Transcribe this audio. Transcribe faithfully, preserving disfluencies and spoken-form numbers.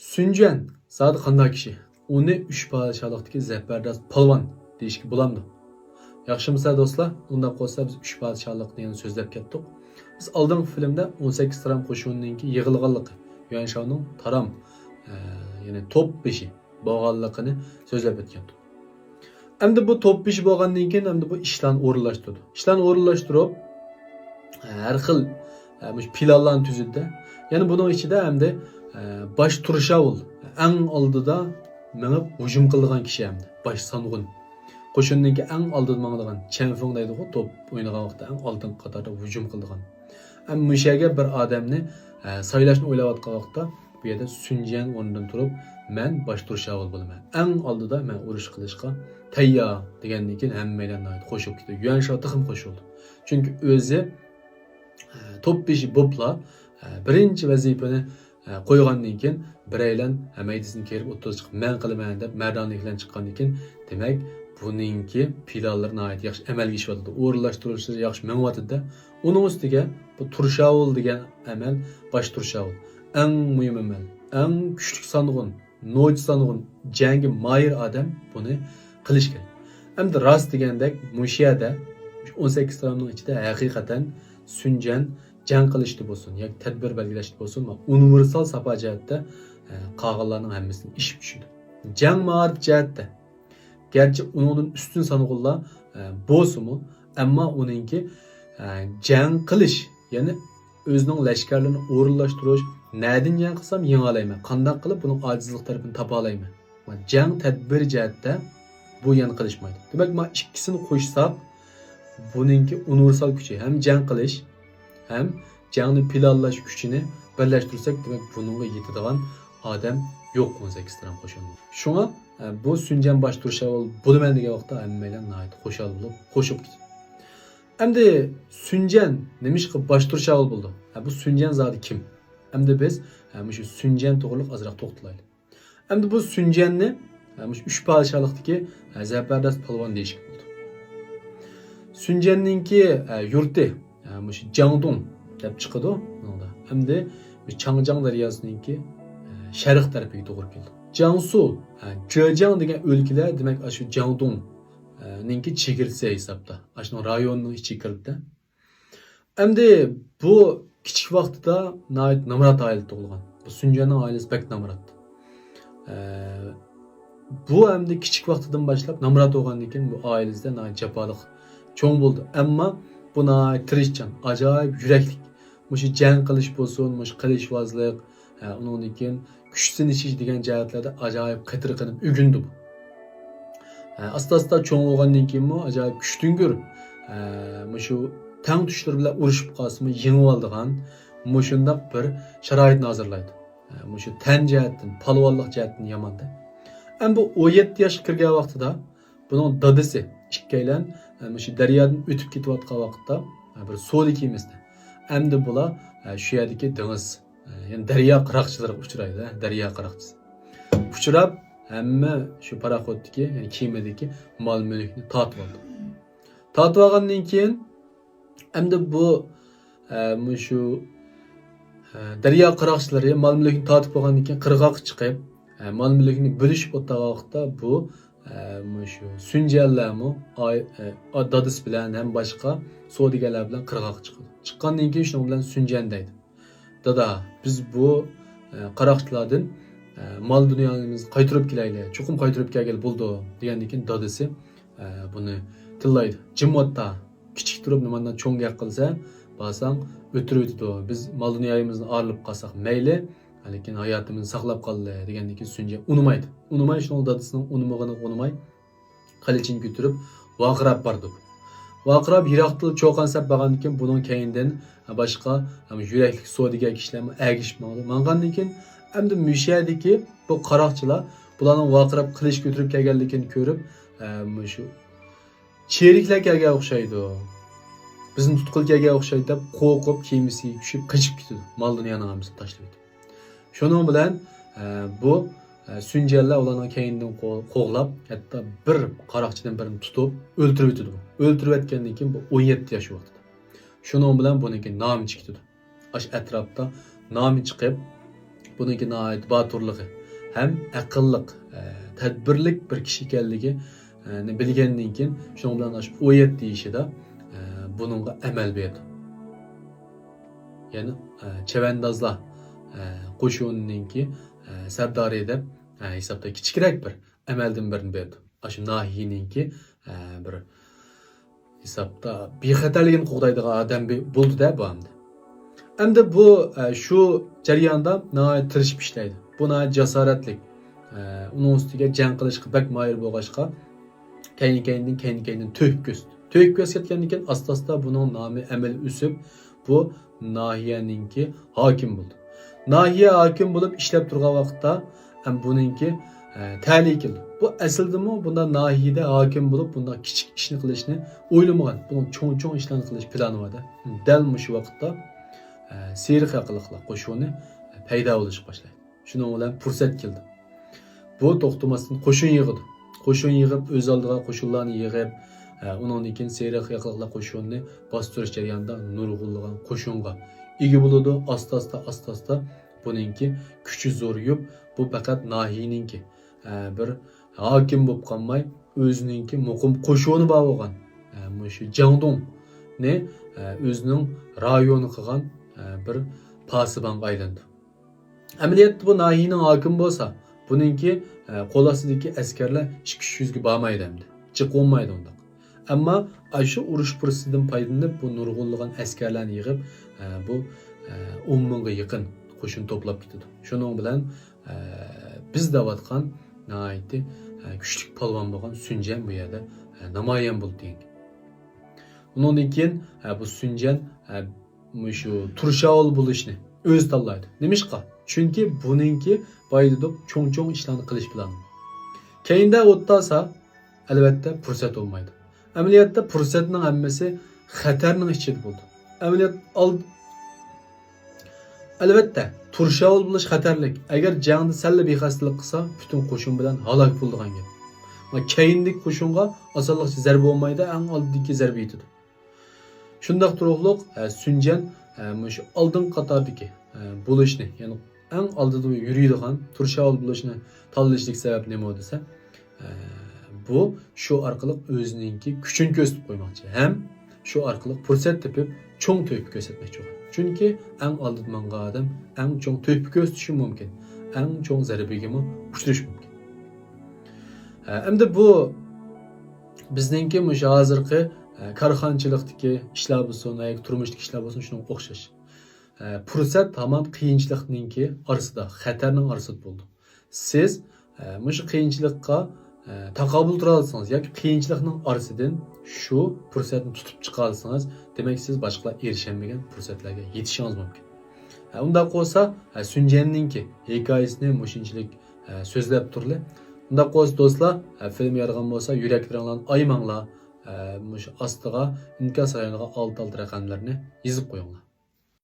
سۈنجۈەن زادى قانداق كىشى؟ ئۇنى ئۈچ پادىشاھلىقتىكى زەپەرداس پالۋان دېيىشكە بولامدۇ؟ ياخشىمۇسىلەر دوستلار؟ ئۇنداق بولسا بىز ئۈچ پادىشاھلىقنى يەنە سۆزلەپ كەتتۇق. بىز ئالدىنقى فىلىمدە ئون سەككىز تارام قوشۇنىنىڭكى يىغىلغانلىقى، يۈەنشاۋنىڭ تارام، ئە، يەنى توپ بېشى بولغانلىقىنى سۆزلەپ ئۆتكەنتۇق. ئەمدى بۇ توپ بېشى بولغاندىن كېيىن ئەمدى بۇ ئىشلارنى ئورۇنلاشتۇردى. ئىشلارنى ئورۇنلاشتۇرۇپ، ھەر خىل، ئە، مۇشۇ پىلانلارنى تۈزىدى. يەنە بۇنىڭ ئىچىدە ئەمدى، ئە، باش تۇرشاۋۇل ئەڭ ئالدىدا مېڭىپ ھۇجۇم قىلىدىغان كىشى ئەمدى. باش سانغۇن. قوشۇننىڭكى ئەڭ ئالدىدا ماڭىدىغان، چەنفېڭ دەيدىغۇ، توپ ئوينىغان ۋاقىتتا ئەڭ ئالدىنقى قاتاردا ھۇجۇم قىلىدىغان. ئەمما مۇشۇ يەرگە بىر ئادەمنى، ئە، سايلاشنى ئويلاۋاتقان ۋاقىتتا، بۇ يەردە سۈنجيەن ئورنىدىن تۇرۇپ، مەن باش تۇرشاۋۇل بولىمەن. ئەڭ ئالدىدا مەن ئۇرۇش قىلىشقا تەييار دېگەندىن كېيىن ھەممەيلەن ناھايىتى قوشۇلۇپ كېتىدۇ. يۈەنشاۋ تېخىمۇ قوشۇلدى. چۈنكى ئۆزى، ئە، توپ بېشى بوپلا، ئە، بىرىنچى ۋەزىپىنى، ئە، قويغاندىن كېيىن بىرەيلەن ھەمەيدىسىنى كېرىپ ئوتتۇرىغا چىقىپ مەن قىلىمەن دەپ مەردانلىك بىلەن چىققاندىن كېيىن، دېمەك، بۇنىڭكى پىلانلىرى ناھايىتى ياخشى ئەمەلگە ئېشىۋاتىدۇ. ئورۇنلاشتۇرۇشلىرى ياخشى مېڭىۋاتىدۇ. ئۇنىڭ ئۈستىگە بۇ تۇرشاۋۇل دېگەن ئەمەل، باش تۇرشاۋۇل. ئەڭ مۇھىم ئەمەل، ئەڭ كۈچلۈك سانغۇن، نوچى سانغۇن، جەڭگە ماھىر ئادەم بۇنى قىلىش كېرەك. ئەمدى راست دېگەندەك، مۇشۇ يەردە، مۇشۇ ئون سەككىز تارامنىڭ ئىچىدە ھەقىقەتەن سۈنجەن جەڭ قىلىشتا بولسۇن ياكى تەدبىر بەلگىلەشتە بولسۇن، ئۇنىۋېرسال ساپا جەھەتتە، ئە، قالغانلارنىڭ ھەممىسىدىن ئېشىپ چۈشىدۇ. جەڭ ماھارىتى جەھەتتە، گەرچە ئۇنىڭدىن ئۈستۈن سانغۇنلار، ئە، بولسىمۇ، ئەمما ئۇنىڭكى، ئە، جەڭ قىلىش، يەنى ئۆزىنىڭ لەشكەرلىرىنى ئورۇنلاشتۇرۇش، نەدىن جەڭ قىلسام يېڭەلەيمەن، قانداق قىلىپ بۇنىڭ ئاجىزلىق تەرىپىنى تاپالايمەن. جەڭ تەدبىرى جەھەتتە بۇ يەنە قىلىشمايدۇ. دېمەك، مانا ئىككىسىنى قوشساق، بۇنىڭكى ئۇنىۋېرسال كۈچى، ھەم جەڭ قىلىش، ھەم جەڭنى پىلانلاش كۈچىنى بىرلەشتۈرسەك، دېمەك، بۇنىڭغا يېتىدىغان ئادەم يوق ئون سەككىز تارام قوشۇندا. شۇڭا، ئە، بۇ سۈنجەن باش تۇرشاۋۇل بولىمەن دېگەن ۋاقىتتا ھەممەيلەن ناھايىتى خۇشال بولۇپ قوشۇلۇپ كېتىدۇ. ئەمدى سۈنجەن نېمىشقا باش تۇرشاۋۇل بولىدۇ؟ ھە، بۇ سۈنجەن زادى كىم؟ ئەمدى بىز، ھە، مۇشۇ سۈنجەن توغرىلىق ئازراق توختىلايلى. ئەمدى بۇ سۈنجەننى، ھە، مۇشۇ ئۈچ پادىشاھلىقتىكى، ھە، زەپەرداس پالۋان دېيىشكە بولىدۇ. سۈنجەننىڭكى، ھە، يۇرتى، ھە، مۇشۇ جاڭدۇڭ دەپ چىقىدۇ بۇنىڭدا. ئەمدى مۇشۇ چاڭجياڭ دەرياسىنىڭكى، ھە، شەرق تەرىپىگە توغرا كېلىدۇ. جياڭسۇ، ھە، جېجياڭ دېگەن ئۆلكىلەر، دېمەك، ئاشۇ جاڭدۇڭ، ھە، نىڭكى چېگرىسى ھېسابتا. ئاشۇنىڭ رايونىنىڭ ئىچىگە كىرىدۇ. ئەمدى بۇ كىچىك ۋاقتىدا ناھايىتى نامرات ئائىلىدە تۇغۇلغان. بۇ سۈنجەننىڭ ئائىلىسى بەك نامرات. ئە، بۇ ئەمدى كىچىك ۋاقتىدىن باشلاپ نامرات بولغاندىن كېيىن بۇ ئائىلىسىدە ناھايىتى جاپالىق چوڭ بولدى. ئەمما بۇ ناھايىتى تىرىشچان، ئاجايىپ يۈرەكلىك. مۇشۇ جەڭ قىلىش بولسۇن، مۇشۇ قىلىچۋازلىق، ئە، ئۇنىڭدىن كېيىن كۈچ سىنىشىش دېگەن جەھەتلەردە ئاجايىپ قېتىرقىنىپ ئۆگىنىدۇ بۇ. ئە، ئاستا-ئاستا چوڭ بولغاندىن كېيىنمۇ ئاجايىپ كۈچتۈڭگۈر، ئە، مۇشۇ تەڭتۇشلىرى بىلەن ئۇرۇشۇپ قالسىمۇ يېڭىۋالىدىغان مۇشۇنداق بىر شارائىتنى ھازىرلايدۇ. ئە، مۇشۇ تەن جەھەتتىن، پالۋانلىق جەھەتتىن ياماندا. ئەمما بۇ ئون يەتتە ياشقا كىرگەن ۋاقتىدا بۇنىڭ دادىسى ئىككىيلەن، ئە، مۇشۇ دەريادىن ئۆتۈپ كېتىۋاتقان ۋاقىتتا، ئە، بىر سودا كېمىسىدە. ئەمدى بۇلار، ئە، شۇ يەردىكى دېڭىز، ئە، يەنى دەريا قاراقچىلىرىغا ئۇچرايدۇ، ئە، دەريا قاراقچىسى. ئۇچراپ، ھەممە شۇ پاراخوتتىكى، يەنى كېمىدىكى مال-مۈلۈكنى تارتىۋالىدۇ. تارتىۋالغاندىن كېيىن، ئەمدى بۇ، ئە، مۇشۇ، ئە، دەريا قاراقچىلىرى مال-مۈلۈكنى تارتىپ بولغاندىن كېيىن قىرغاققا چىقىپ، ئە، مال-مۈلۈكنى بۆلۈشۈپ ئولتۇرغان ۋاقىتتا بۇ، ئە، مۇشۇ سۈنجەنلەرمۇ ئاي-، ئە، دادىسى بىلەن ھەم باشقا سودىگەرلەر بىلەن قىرغاققا چىقىدۇ. چىققاندىن كېيىن شۇنىڭ بىلەن سۈنجەن دەيدۇ. دادا، بىز بۇ، ئە، قاراقچىلاردىن، ئە، مال دۇنيايىمىزنى قايتۇرۇپ كېلەيلى، چوقۇم قايتۇرۇپ كەلگىلى بولىدۇ، دېگەندىن كېيىن دادىسى، ئە، بۇنى تىللايدۇ. جىم ئوتتا، كىچىك تۇرۇپ نېمانداق چوڭ گەپ قىلسا، بارساڭ ئۆلتۈرۈۋېتىدۇ. بىز مال دۇنيايىمىزدىن ئايرىلىپ قالساق مەيلى، لېكىن ھاياتىمىزنى ساقلاپ قالىلى، دېگەندىن كېيىن سۈنجەن ئۇنىمايدۇ. ئۇنىماي، شۇنىڭ دادىسىنىڭ ئۇنىمىغىنىغا ئۇنىماي، قىلىچىنى كۆتۈرۈپ ۋارقىراپ باردى. ۋارقىراپ يىراقتىلا چۇقان سەپ بارغاندىن كېيىن بۇنىڭ كەينىدىن باشقا يۈرەكلىك سودىگەر كىشىلەرمۇ ئەگىشىپ ماڭدى. ماڭغاندىن كېيىن ئەمدى مۇشۇ يەردىكى بۇ قاراقچىلار بۇلارنىڭ ۋارقىراپ قىلىچ كۆتۈرۈپ كەلگەنلىكىنى كۆرۈپ، ئە، مۇشۇ چېرىكلەر كەلگەن ئوخشايدۇ، بىزنى تۇتقىلى كەلگەن ئوخشايدۇ دەپ قورقۇپ كېمىسىگە چۈشۈپ قېچىپ كېتىدۇ. مال دۇنيانىڭ ھەممىسىنى تاشلىۋېتىپ. شۇنىڭ بىلەن، ئە، بۇ، ئە، سۈنجەنلەر ئۇلارنىڭ كەينىدىن قو-، قوغلاپ، ھەتتا بىر قاراقچىدىن بىرىنى تۇتۇپ ئۆلتۈرۈۋېتىدۇ. ئۆلتۈرۈۋەتكەندىن كېيىن بۇ ئون يەتتە ياش ۋاقتىدا. شۇنىڭ بىلەن بۇنىڭكى نامى چىقىدۇ. ئاشۇ ئەتراپتا نامى چىقىپ، بۇنىڭكى ناھايىتى باتۇرلۇقى ھەم ئەقىللىق، ئە، تەدبىرلىك بىر كىشى ئىكەنلىكى، ئە، نى بىلگەندىن كېيىن، شۇنىڭ بىلەن ئاشۇ ئويەت دېيىشىدا، ئە، بۇنىڭغا ئەمەل بېرىدۇ. يەنى، ئە، چەۋەندازلار، ئە، قوشۇنىنىڭكى، ئە، سەردارى دەپ، ئە، ھېسابتا كىچىكرەك بىر ئەمەلدىن بىرنى بېرىدۇ. ئاشۇ ناھىيەنىڭكى، ئە، بىر ھېسابتا بىخەتەرلىكىنى قوغدايدىغان ئادەم بى-، بولدى-دە بۇ ئەمدى. ئەمدى بۇ، ئە، شۇ جەرياندا ناھايىتى تىرىشىپ ئىشلەيدۇ. بۇ ناھايىتى جاسارەتلىك. ئە، ئۇنىڭ ئۈستىگە جەڭ قىلىشقا بەك ماھىر بولغاچقا، كەينى-كەينىدىن، كەينى-كەينىدىن تۆھپە كۆرسىتىدۇ. تۆھپە كۆرسىتىپ كەتكەندىن كېيىن ئاستا-ئاستا بۇنىڭ نامى ئەمەلىي ئۆسۈپ، بۇ ناھىيەنىڭكى ھاكىمى بولدى. ناھىيە ھاكىم بولۇپ ئىشلەپ تۇرغان ۋاقىتتا، ھەم بۇنىڭكى، ئە، تەلىيى كېلىدۇ. بۇ ئەسلىدىمۇ بۇنداق ناھىيەدە ھاكىم بولۇپ، بۇنداق كىچىك ئىشنى قىلىشنى ئويلىمىغان. بۇنىڭ چوڭ-چوڭ ئىشلارنى قىلىش پىلانى بار-دە. دەل مۇشۇ ۋاقىتتا، ئە، سېرىق ياقىلىقلار قوشۇنى پەيدا بولۇشقا باشلايدۇ. شۇنىڭ بىلەن پۇرسەت كېلىدۇ. بۇ توختىماستىن قوشۇن يىغىدۇ. قوشۇن يىغىپ، ئۆز ئالدىغا قوشۇنلارنى يىغىپ، ئە، ئۇنىڭدىن كېيىن سېرىق ياقىلىقلار قوشۇنىنى باستۇرۇش جەريانىدا نۇرغۇنلىغان قوشۇنغا ئىگە بولىدۇ. ئاستا-ئاستا، ئاستا-ئاستا بۇنىڭكى كۈچى زورىيىپ، بۇ پەقەت ناھىيەنىڭكى، ئە، بىر ھاكىم بولۇپ قالماي، ئۆزىنىڭكى مۇقىم قوشۇنى بار بولغان، ئە، مۇشۇ جاڭدۇڭنى، ئە، ئۆزىنىڭ رايونى قىلغان، ئە، بىر پاسىبانغا ئايلىنىدۇ. ئەمەلىيەتتە بۇ ناھىيەنىڭ ھاكىمى بولسا، بۇنىڭكى، ئە، قول ئاستىدىكى ئەسكەرلەر ئىككى يۈز يۈزگە بارمايدۇ ئەمدى. جىق بولمايدۇ ئۇنداق. ئەمما ئاشۇ ئۇرۇش پۇرسىتىدىن پايدىلىنىپ، بۇ نۇرغۇنلىغان ئەسكەرلەرنى يىغىپ، ئە، بۇ، ئە، ئون مىڭغا يېقىن قوشۇن توپلاپ كېتىدۇ. شۇنىڭ بىلەن، ئە، بىز دەۋاتقان ناھايىتى، ئە، كۈچلۈك پالۋان بولغان سۈنجەن بۇ يەردە، ئە، نامايان بولدى دېگەن گەپ. ئۇنىڭدىن كېيىن، ئە، بۇ سۈنجەن، ئە، مۇشۇ تۇرشاۋۇل بولۇشنى ئۆزى تاللايدۇ. نېمىشقا؟ چۈنكى بۇنىڭكى بايا دېدۇق، چوڭ-چوڭ ئىشلارنى قىلىش پىلانى. كەينىدە ئوتتالسا، ئەلۋەتتە، پۇرسەت بولمايدۇ. ئەمەلىيەتتە، پۇرسەتنىڭ ھەممىسى خەتەرنىڭ ئىچىدە بولىدۇ. ئەمەلىيەت ئال-، ئەلۋەتتە، تۇرشاۋۇل بولۇش خەتەرلىك. ئەگەر جەڭدە سەللا بىخەستەلىك قىلسا، پۈتۈن قوشۇن بىلەن ھالاك بولىدىغان گەپ. ما كەينىدىكى قوشۇنغا ئاسانلىقچە زەربە بولمايدۇ، ئەڭ ئالدىدىكى زەربە يېتىدۇ. شۇنداق تۇرۇقلۇق، ئە، سۈنجەن، ئە، مۇشۇ ئالدىنقى قاتاردىكى، ئە، بولۇشنى، يەنى ئەڭ ئالدىدا يۈرىدىغان تۇرشاۋۇل بولۇشنى تاللىشىدىكى سەۋەب نېمە دېسە، ئە، بۇ شۇ ئارقىلىق ئۆزىنىڭكى كۈچىنى كۆرسىتىپ قويماقچى ھەم شۇ ئارقىلىق پۇرسەت تېپىپ چوڭ تۆھپە كۆرسەتمەكچى بولغان. چۈنكى ئەڭ ئالدىدا ماڭغان ئادەم ئەڭ چوڭ تۆھپە كۆرسىتىشى مۇمكىن، ئەڭ چوڭ زەربىگىمۇ ئۇچرىشى مۇمكىن. ئە، ئەمدى بۇ بىزنىڭكى مۇشۇ ھازىرقى، ئە، كارخانىچىلىقتىكى ئىشلار بولسۇن، ياكى تۇرمۇشتىكى ئىشلار بولسۇن، شۇنىڭغا ئوخشاش. ئە، پۇرسەت ھامان قىيىنچىلىقنىڭكى ئارىسىدا، خەتەرنىڭ ئارىسىدا بولىدۇ. سىز، ئە، مۇشۇ قىيىنچىلىققا، ئە، تاقابىل تۇرالىسىڭىز ياكى قىيىنچىلىقنىڭ ئارىسىدىن شۇ پۇرسەتنى تۇتۇپ چىقالىسىڭىز، دېمەك، سىز باشقىلار ئېرىشەلمىگەن پۇرسەتلەرگە يېتىشىڭىز مۇمكىن. ئە، ئۇنداق بولسا، ئە، سۈنجەننىڭكى ھېكايىسىنى مۇشۇنچىلىك، ئە، سۆزلەپ تۇرلى. ئۇنداق بولسا، دوستلار، ئە، فىلىم يارىغان بولسا، يۈرەكلىرىڭلارنى ئايىماڭلار. ئە، مۇشۇ ئاستىغا ئىنكاس رايونىغا ئالتە ئالتە رەقەملىرىنى يېزىپ قويۇڭلار.